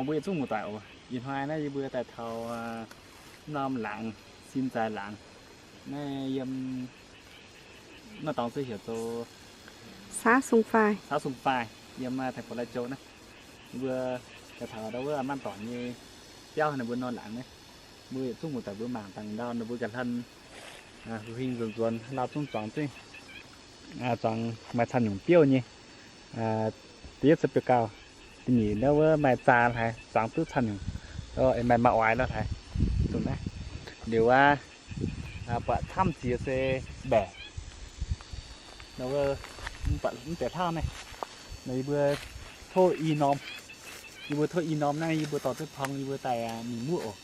Mbuo yietc zungv muoz-doic oc. Ih hnoi naaiv yie mbuo daaih taux norm laangz, Sin Zaaix Laangz. Naaiv yiem norm dorngx se heuc zoux Sung Faai, yiem thành phố Lai Châu naaiv. Mbuo daaih taux ndau wuov Maanc Dorc nyei biauv, ninh mbuo norm laangz naaiv. Mbuo yietc zungv muoz-doic mbuo mangc dangh ndau ninh mbuo ganh hlan huing nzuonx nzuonx lauh zungv zuangx zengv, zuangx maaih camv nyungc biouv nyei. Da'yietv se biouv gauh, da'nyeic ndau wuov maaih zaa hlaaix, zuangx duqv camv nyungc, maaih maaih oix lorh hlaaix. Dongh naaiv liuz aqv, buatc camv ziex se mbaeqc. Mv deix hlauv naaiv, yie mbuo tov i norm, yie mbuo tov i norm naaiv yie mbuo dorh duqv tong yie mbuo daaih mingh muoqv oc.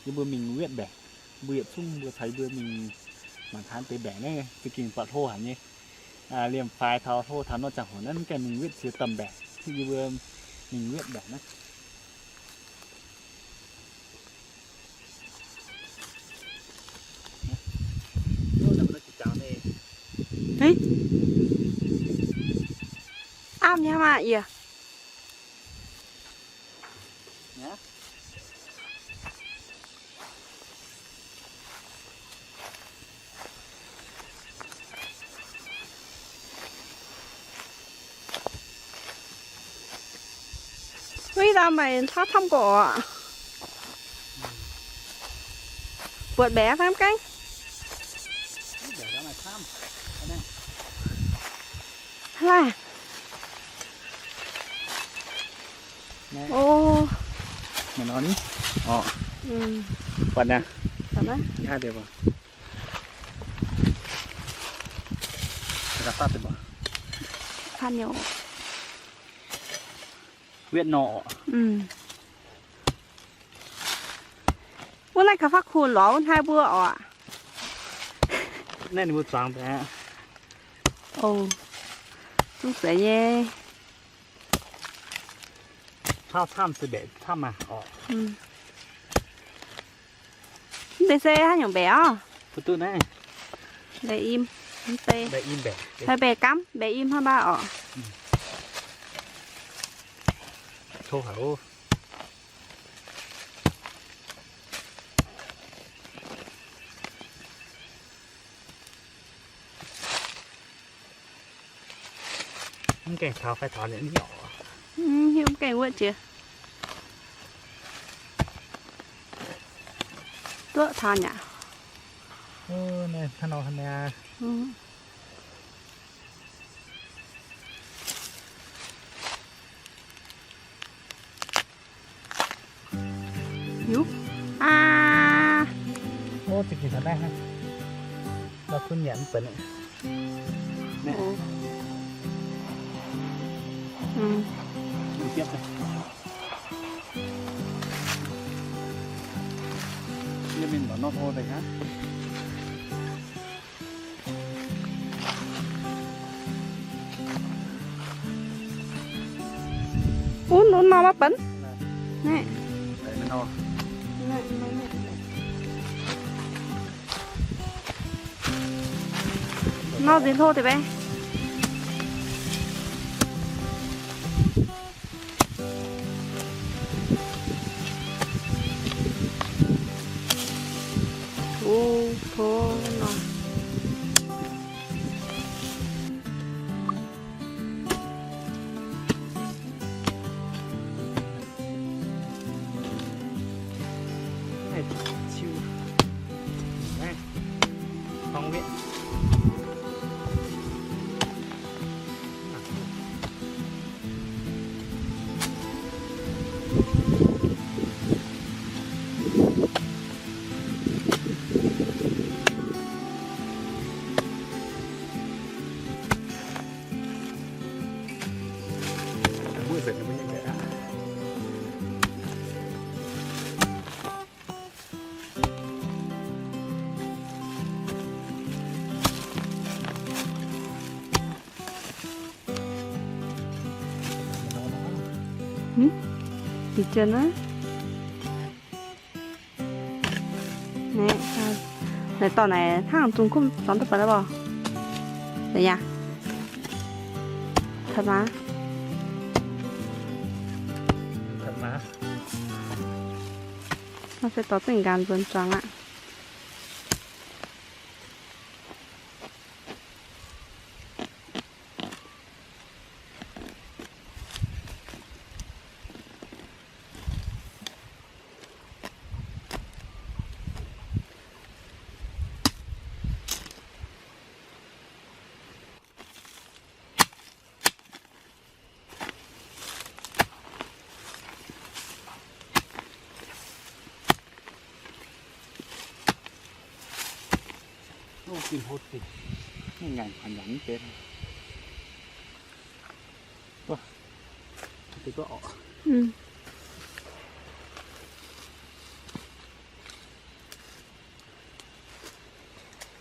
Yie mbuo mingh wetv mbaeqc. Mbuo yietc zungv mbuo caux yie mbuo mingh mangc taux deix mbaeqc naaiv za'gengh buatc hlo haic nyei. Liemh faix taux hlo taux nor ziangh hoc naaiv mv gaengh mingh wetv ziex domh mbaeqc, yie mbuo mingh wetv mbaeqc naaiv. Aapv nyei maah yie. Wuov dauh maaih hlauv camv gorqv oc. Buatc mbaeqc fai mv gaengh? Hlaaix. O, buatc naaiv. Wetv nor. Wuov naaiv gauh faakv kuh lorz wuov hnangv mbuo oc. Naaiv ninh mbuo zuangx daaih. O, zungv zeiz nyei. Hlauv camv se mbaeqc camv maah oc. Mv deix se haaix nyungc mbaeqc oc? Mbuo duqv naaiv. Mbaeqc im, mv deix. Mbaeqc im mbaeqc. Mbaeqc gamv, mbaeqc im hnangv mbac oc. Tov haic oc. Mv gaengh taux fai taux nyei oc. Hiuv mv gaengh wuov jiex. Duqv taux nyei. Hnangv nor hnangv naaiv. Hiuv. Aa. Ov, za'gengh taux naaiv hnangv. La'kuqv nyanc mv benx. Yie mingh lorz norm hlo deix hnangv. Ov, norm maiv benx. Nor nziex hlo deix mbaeqc. O, tov nor. Ih zanc naaiv, naaiv dorh naaic hnangv zungh kumv zorngx duqv baac la'bor. Naaiv yaac, taux maaz, taux maaz. Se dorh zengc nqaanx nzuonx zuangx aqv. Ginh hlo dinh, ngaengc kuonx nyanc mv benx.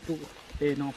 Duqv ei nor.